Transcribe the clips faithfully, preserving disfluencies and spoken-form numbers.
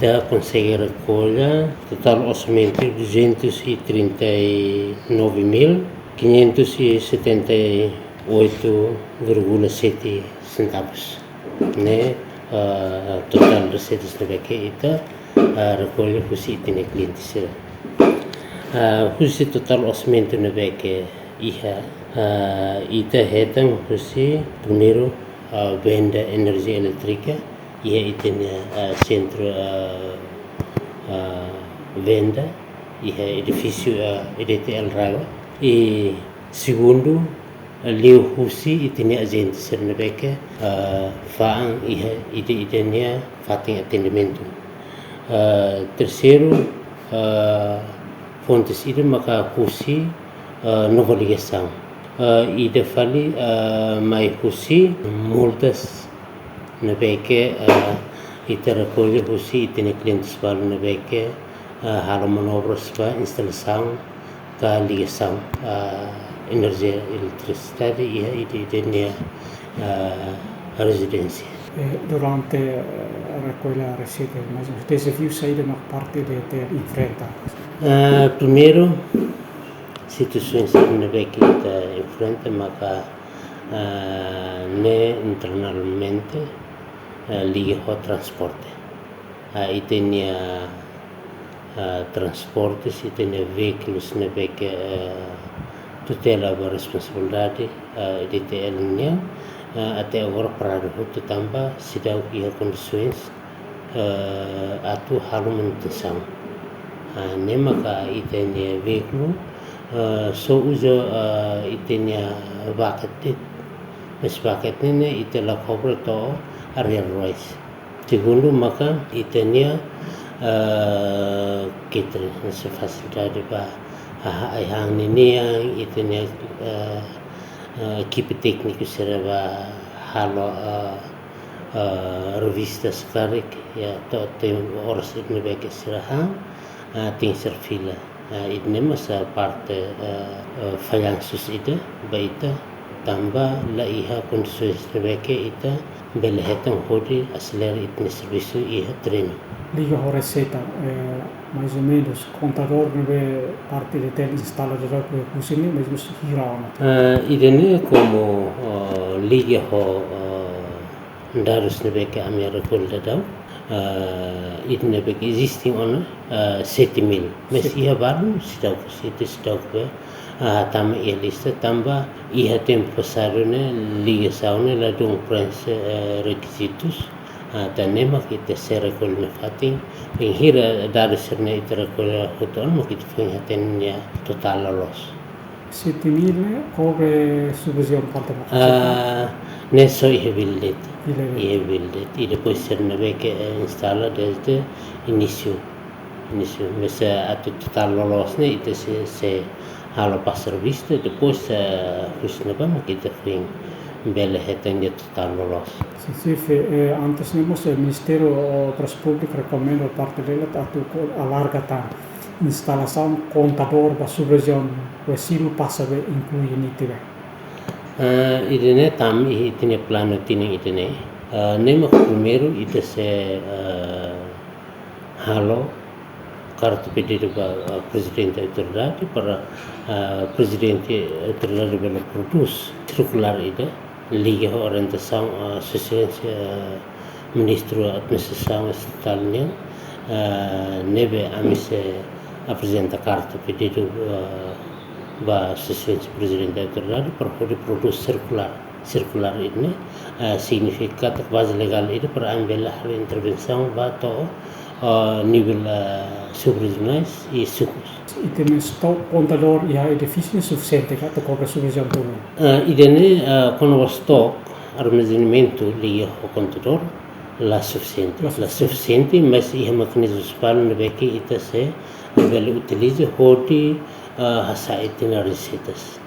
Ita konsege rekolla totál orsamentu duzentos e trinta e nove mil quinhentos e setenta e oito vírgula sete centavos. Ne'e, ah, totál reseitas ne'ebé ke ita, ah, rekolla husi ita-nia kliente sira. Ah, husi totál orsamentu ne'ebé ke iha, ah, ita hetan husi primeiru, ah, venda enerjia elétrika iha ita-nia, ah, sentru, ah, ah, venda iha edifísiu, ah, E D T L RAEOA. I segundu, ah, liuhusi ita-nia ajente sira ne'ebé ke, ah, fa'an iha ita-nia fatin atendimentu. Ah, terseiru, ah, fontes ida maka husi, ah, Nova Ligasaun. Ah, ida fali, ah, mai husi multas ne'ebé ke, ah, ita rekolla husi ita-nia klientes balu ne'ebé ke, ah, halo manobras ba instalasaun ka ligasaun, ah, enerjia eletrisidade iha ita-nia, ah, rezidénsia. Eh, durante, eh, rekolla reseita, mas dezafiu saida mak parte E D T L enfrenta? Ah, primeiru, situasaun sira ne'ebé ke ita enfrenta maka, ah, ne'e internamente, ah, liga ho transporte. Ah, ita-nia, ah, transportes, ita-nia veíkulus ne'ebé ke, ah, tutela ba responsabilidade, ah, E D T L nian, ah, até agora paradu hotu tanba seidauk iha kondisoens, ah, atu halo manutensaun. Ah, ne'e maka ita-nia veíkulu, ah, só uza, ah, ita-nia bucket de'it. Mas bucket ne'e ita la kobra to'o arrieru ruais. Segundu maka ita-nia, eh, catering, ne'e fasilidade ba, ah, ai-han ninian, ita-nia, eh, eh, ekipa tékniku sira ba halo, eh, eh, revista sira karik, ya, to'o tempu oras ne'ebé ke sira han, ah, tenke ser fila. Ah, ida-ne'e mós parte, eh, eh, fallansu ida ba ita, tanba la iha kondisoens ne'ebé ke ita bele hetan hodi aselera ita-nia servisu iha terrenu. Liga ho reseita, eh, mais ou menus, kontadór ne'ebé parte E D T L instala daudaun iha husi ne'e, mais ou menus hira ona? Ah, ida-ne'e komu, oh, liga ho, oh, dadus ne'ebé ke ami rekolla daudaun, ah, ida ne'ebé ke eziste ona, ah, sete mil. Mas sete. Iha balu seidauk, sete seidauk be, ah, tama iha lista tanba iha tempu pasadu ne'e ligasaun ne'e ladún preenxe, eh, rekizitus. Ah, tan ne'e mak ita sei rekolla nafatin. Bainhira dadus sira-ne'e ita rekolla hotu ona mak ita foin hatene nia totál loloos. Sete mil ne'e kobre subvensaun kuantu mak? Ah, ne'e só iha bill de'it. Bill de'it. Iha bill de'it. I depois sira ne'ebé ke, eh, instala dezde inísiu. Inísiu. Mas, eh, atu totál loloos ne'e ita sei, sei halo pasa revista, depois, eh, husi ne'ebá mak ita foin bele hetan nia totál loloos. Sin, xefe, eh, antes ne'e mós, eh, Ministériu Obras Públikas rekomenda parte dela atu ko-, alarga tan instalasaun kontadór ba subrejiaun Oe-Silu pasa be inklui Nitibe. Eh, ida-ne'e tama iha ita-nia planu tinan ida-ne'e. Eh, ne'e mak primeiru ita sei, eh, halo karta pedidu ba, eh, Prezidente Autoridade para, eh, Prezidente Autoridade bele prodús sirkulár ida liga ho orientasaun, eh, Sua Exelénsia, eh, Ministru Administrasaun Estatál nian, eh, ne'ebé ami sei aprezenta karta pedidu, eh, ba Sua Exelénsia Prezidente Autoridade para hodi prodús sirkulár. Sirkulár ida-ne'e, eh, signifika katak baze legál ida para ami bele halo intervensaun ba to'o, eh, nivel, eh, subrejionais i sukus. Ita-nia estok kontadór iha edifísiu sufisiente ka atu kobra subvensaun tulun? Eh, ida-ne'e, eh, kona-ba estok armazenamentu liga ho kontadór la sufisiente. La sufisiente. La sufisiente, mas iha mekanizmus balu ne'ebé ke ita sei bele utiliza hodi, eh, hasa'e ita-nia reseitas.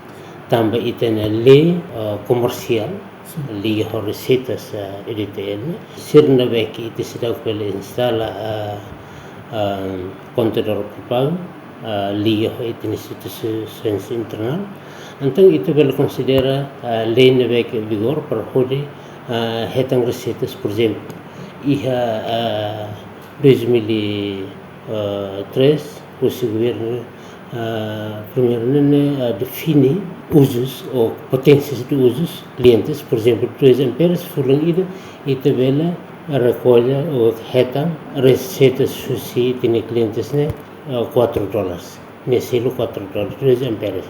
Tanba ita-nia lei, eh, komersiál, sin, liga ho reseitas, eh, E D T L, sira ne'ebé ke ita seidauk bele instala, eh, eh, kontadór pré-pagu, eh, liga ho ita-nia instituisaun internál. Entaun ita bele konsidera, eh, lei ne'ebé ke vigora para hodi, eh, hetan reseitas, por ezemplu, iha, eh, dois mil e três, husi governu, ah, primeiru ne'e, ah, define uzus ou poténsia de uzus klientes, por ezemplu, dois amperes, fulan ida, ita bele rekolla ou hetan reseitas husi ita-nia klientes ne'e, ah, quatro dólares. Ne'e selu quatro dólares, dois amperes.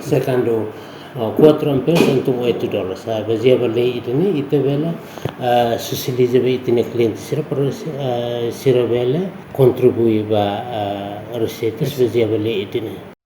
Se kuandu, ah, quatro amperes, entaun oito dólares. Ah, bazeia ba lei ida-ne'e, ita bele, ah, sosializa ba ita-nia kliente sira para, ah, sira bele kontribui ba, ah, reseitas, bazeia ba lei ida-ne'e.